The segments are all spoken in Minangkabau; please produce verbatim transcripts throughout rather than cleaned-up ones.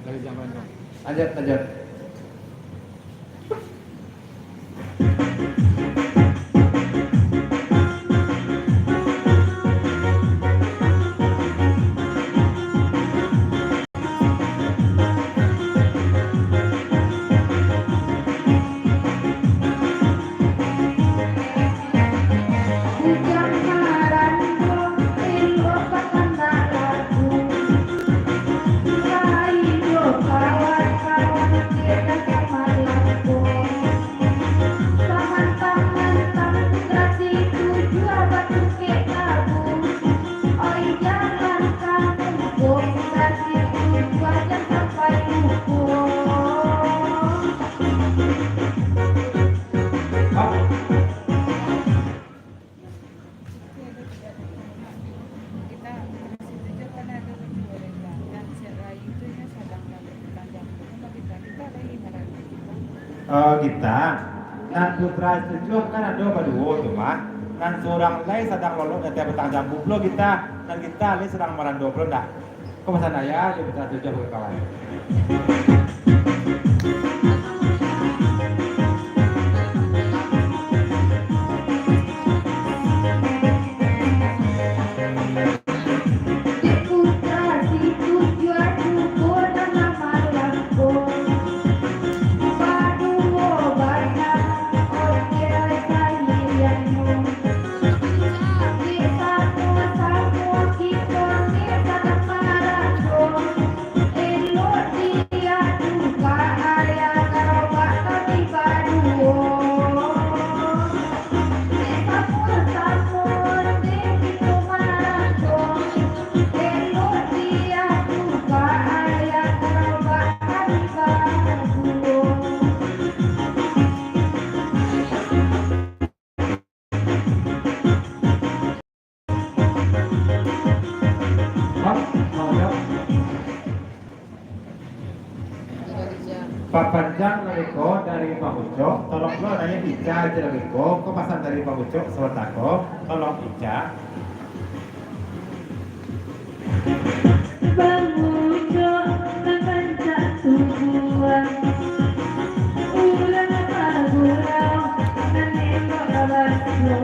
Dari jam berapa? Lanjut, lanjut. Eh, kita, nan putra tujuah kan ado baduo tu mah. Nan surang lai sadang lolok di ateh batang jambu pulo kita, nan kita lai sadang marando pulo ndak. Ko pasan ayah, jo putra tujuah bukan kawan. Papanjang iko dari Bang Ucok, tolong lo nanya Ica aja lagi ko, ko pasan dari Bang Ucok, sabanta ko, tolong Ica. Bang Ucok nan rancak tujuan, urang bagurau, nan elok baso.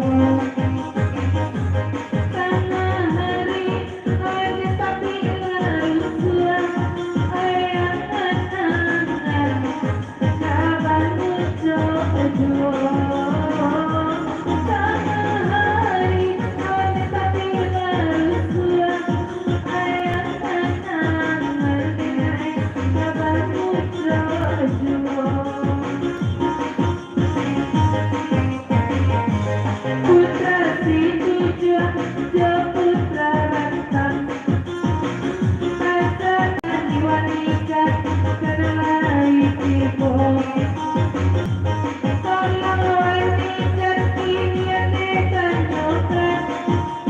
Tangah hari, ade tapi lah rusuah, ayah nan angan. Putra Situjuah jo Putra Rantang. Pasangan wanita kan lai tibo. Tolong wanita kini ane tanyokan.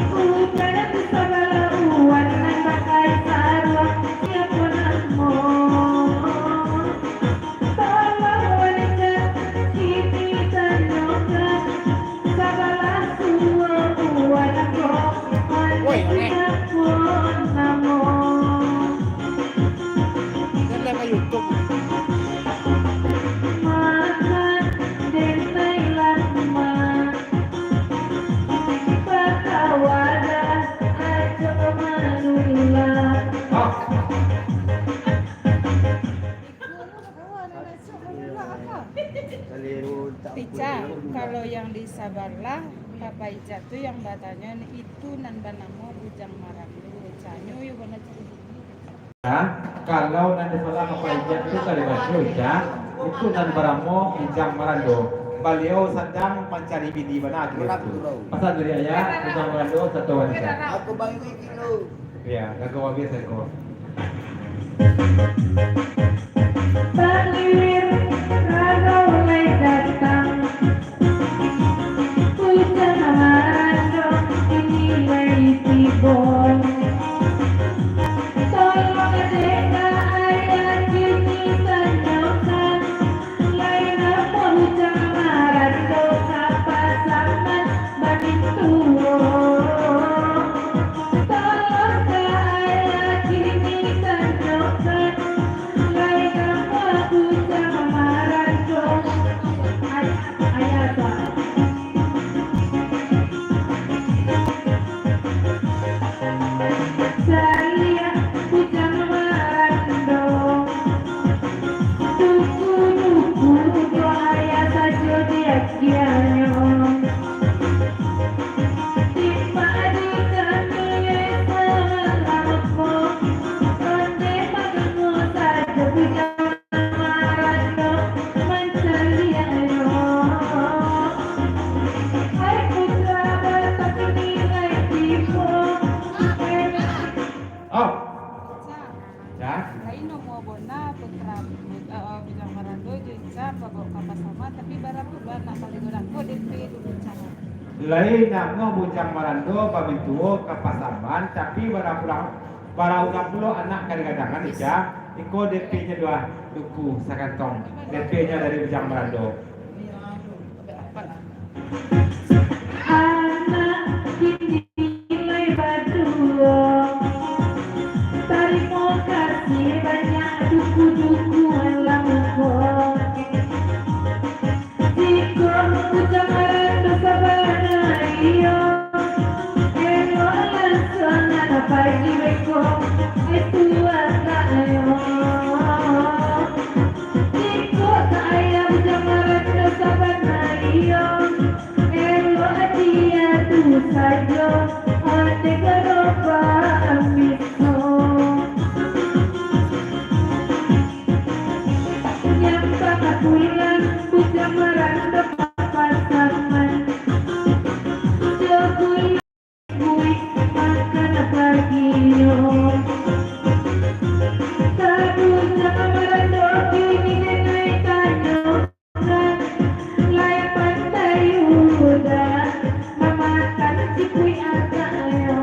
Bukan sabalah wan nan pakai saruang, siapo namo? Tolong wanita kini tanyokan. Sabalah suo buah ko, Woi, Onek. Siapo namo? Dia live ka YouTube. Makan dentai lama. Bakawadah ajo manulah. Ah. Ica, kalau yang di sabalah, Papa Ica tu yang batanyo, itu nan banamo Bujang Marando. Icanyo yo bana cari. Ya, kalau nan di sabalah Papa Ica tu, kalau baco Ica, itu nan banamo Bujang Marando. Baliau sadang mancari bini bana kini tu. Pasan dari ayah, Bujang Marando, satu wanita. Aku bang Iwi kilo. Ya, gagal habis eko. Takdir ragau lai datang, hujan marando kini lai tibo. Tolong deka ayah kini tanyokan, lai namo hujan marando ka pasaman bagintuo. Tolong ka ayah kini tanyokan, Namo bona putra, eh, Bujang Marando jo Ica babaok ka Pasaman, tapi bara pulo anak baliau urang ko D P dulu, Ica. Lai namo Bujang Marando babituo ka Pasaman, tapi bara pulo, bara urang pulo anak ka digadangan, Ica. Iko D P-nyo dua, duku sakantong. D P-nyo dari Bujang Marando. Anak kini lai baduo. Tarimo kasih banyak duku-duku alam ko. Jikok Bujang Marando sabana iyo, eloklah sangaik pagi beko, ai tuo ka ayo. Jikok ka ayah Bujang Marando sabana iyo, elok aja tu sajo, ate garoba ambiso. Nyampang pulang Bujang Marando ka Pasaman. Jo gulai Bui makan paginyo. Tabu Bujang Marando kini denai tanyokan, lai pandai uda mamakan cipuik akaknyo.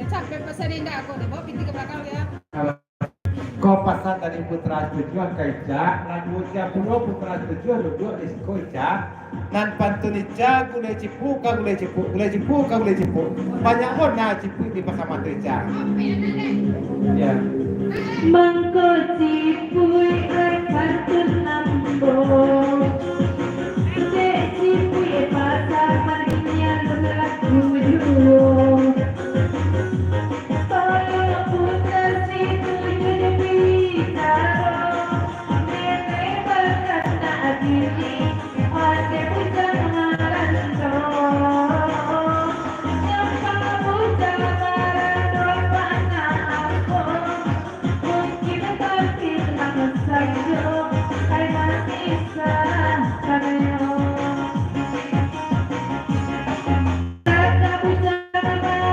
Capek pasal indak ko, dibawa piti ka balakang, yo. Ko pasan dari Putra Setujuan ka Ica, lagu Ica pulo Putra Setujuan duduak di siko Ica. Nan pantun Ica, gulai cipuik ka gulai cipuik, gulai cipuik ka gulai cipuik. Banyak bona cipuik di Pasaman tu, Ica. Ya. Mangko cipuik ai pantun ambo. Dek cipuik Pasaman inyo laku juo. Tolong putar situ jadi bicaro, nenek bakanak diri, ade Bujang Marando. Nyampang Bujang Marando, panak ambo, mungkin tapi nang sajo, ai manisah kanyo. Kata Bujang Marando,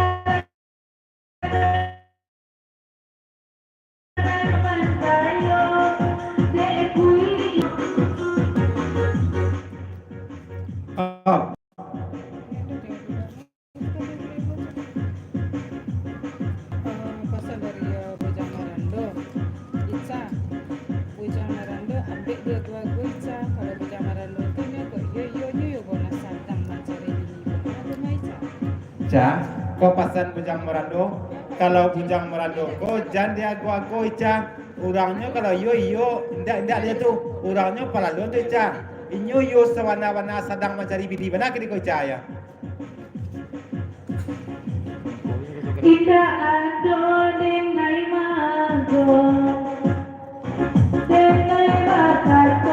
pasan dari, eh, Bujang Marando. Ica, Bujang Marando, ambek di ago-ago Ica. Kalau Bujang Marando tu nyo ko, iyo, iyo, nyo yo, bona sadang mancari bini. Bagaimana tu, Ica? Ica, ko pasan Bujang Marando. Kalau Bujang Marando ko, jan diago-ago, Ica. Urangnyo kalau iyo, iyo, indak, indak, dia tu. Urangnyo palaluan tu, Ica. Inyo yo sabana-bana sadang mancari bini bana kini ko, Ica, yo. Indak ado denai mago, denai bakak